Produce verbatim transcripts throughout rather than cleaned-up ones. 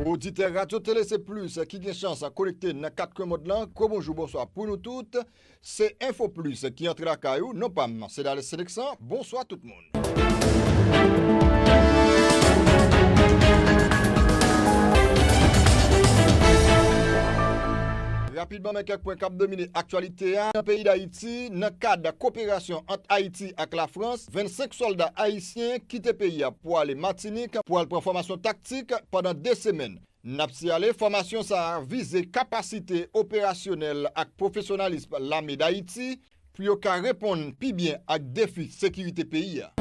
Oditè Radyo Tele Se Plis ki gen chans konekte nan kat kwen mond lan, gwo bonjou, bonswa pou nou tout. Se Enfo Plis ki antre lakay ou. Non pa m, se Dales Seneksan. Bonswa tout moun. Rapidman, men kèk pwen k ap domine aktyalite a. Nan peyi Dayiti, nan kad koperasyon ant Ayiti ak Lafrans, vennsenk sòlda ayisyen kite peyi a pou ale Matinik pou al pran fòmasyon taktik pandan de semèn. N ap siyale, fòmasyon sa a vize kapasite operasyonèl ak pwofesyonalis lame Dayiti pou yo ka reponn pi byen ak defi sekirite peyi a.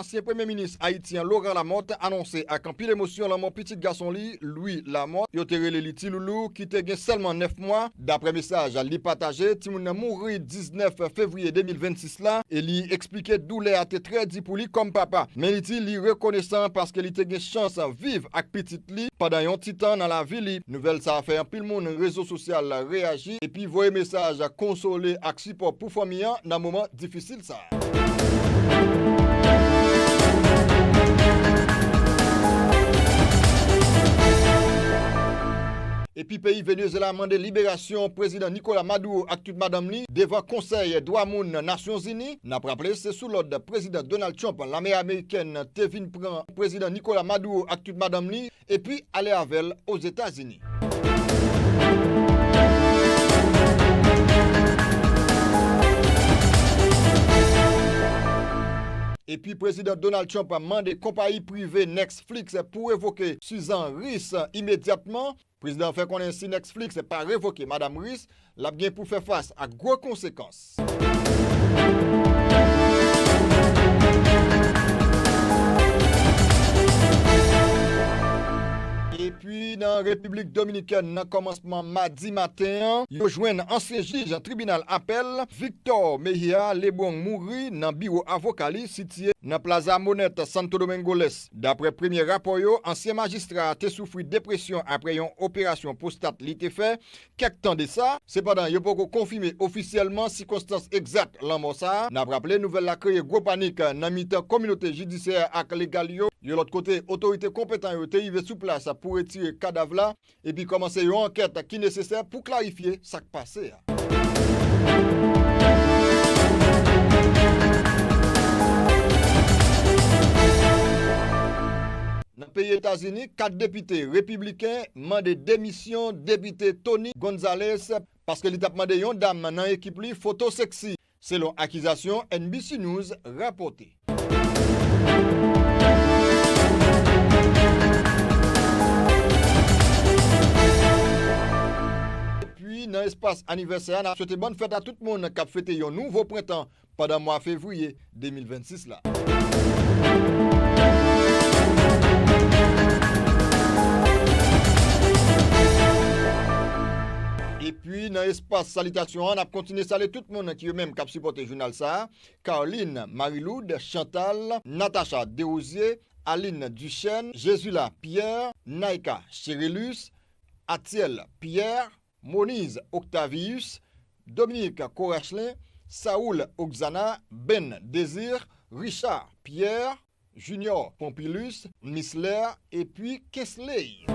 Ansyen Premye Minis ayisyen Laurent Lamothe anonse ak anpil emosyon lanmò pitit gason li, Louis Lamothe, yo te rele li Ti Loulou, ki te gen sèlman nèf mwa. Daprè mesaj li pataje, timoun nan mouri diznèf fevriye de mil vennsis la, e li eksplike doulè a te trè di pou li kòm papa. Men li di li rekonesan paske li te gen chans viv ak pitit li pandan yon ti tan nan lavi li. Nouvèl sa a fè anpil moun rezo sosyal la reyaji epi voye mesaj konsole ak sipò pou fanmi an nan moman difisil sa a. Epi peyi Venezuela mande liberasyon prezidan Nicolas Maduro ak tout madanm li devan Konsèy Dwa Moun Nasyonzini. N ap raple, se sou lòd prezidan Donald Trump, lame amerikèn te vin pran prezidan Nicolas Maduro ak tout madanm li epi ale avè l Ozetazini. Epi prezidan Donald Trump mande konpayi prive Netflix pou revoke Susan Rice imedyatman. Prezidan an fè konnen si Netflix pa revoke madanm Rice, l ap gen pou fè fas ak gwo konsekans. Epi nan Repiblik Dominikèn, nan kòmansman madi maten an, yo jwenn ansyen jij tribinal apèl Victor Mejia Lebrun mouri nan biwo avoka li sitiye nan Plaza Monet, Santo Domingo Lès. Daprè premye rapò yo, ansyen majistra a te soufri depresyon apre yon operasyon pwostat li te fè kèk tan de sa. Sepandan, yo poko konfime ofisyèlman sikonstans egzak lanmò sa a. N ap raple, nouvèl la kreye gwo panik nan mitan kominote jidisyè ak legal yo. Yon lòt kote, otorite konpetan yo te rive sou plas pou retire kadav la epi kòmanse yon ankèt ki nesesè pou klarifye sa k pase a. Nan peyi Etazini, kat depite repibliken mande demisyon depite Tony Gonzalez paske li t ap mande yon dam nan ekip li foto seksi. Selon akizasyon N B C News rapòte. Epi, nan espas anivèsè a, n ap swete bòn fèt a tout moun k ap fete yon nouvo prentan pandan mwa fevriye de mil vennsis la. Epi, nan espas salitasyon an, n ap kontinye salye tout moun ki yo menm k ap sipòte jounal sa a, Carline Mariloud, Chantal, Natacha Desrosiers, Aline Duchesne, Jesula Pierre, Naïka Cherelus, Atiel Pierre, Moniz Octavius, Dominique Corachelin, Saoul Oxana, Ben Désir, Richard Pierre, Junior Pompilus, Misler epi Kensley.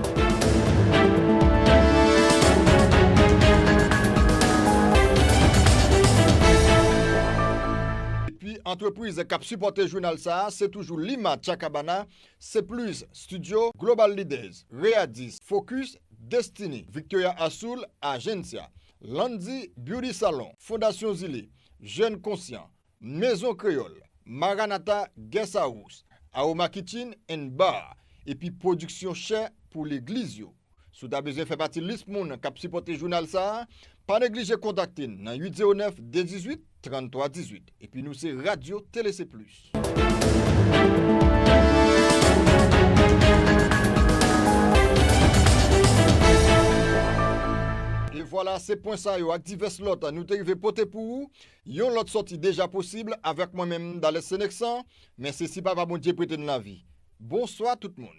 Epi antrepriz k ap sipòte jounal sa a, se toujou Lima Chacabana, Sepluis Studio, Global Leaders, Readis, Focus, Destiny, Victoria Azul, Agencia, Landy Beauty Salon, Fondasyon Zile, Jèn Konsyan, Mezon Kreyòl, Maranatha Guest House, Aroma Kitchen and Bar, epi Pwodiksyon Chè pou Legliz yo. Si w ta bezwen fè pati lis moun k ap sipòte jounal sa a, pa neglije kontakte n nan uit zewo nèf de dizuit tranntwa dizuit. Epi nou se Radyo Tele Se Plis. E vwala, se pwen sa yo ak divès lòt nou te rive pote pou ou. Yon lòt sòti deja posib avèk mwen menm, Dales Seneksan. Men se si Papa Bondye prete n lavi. Bonswa tout moun.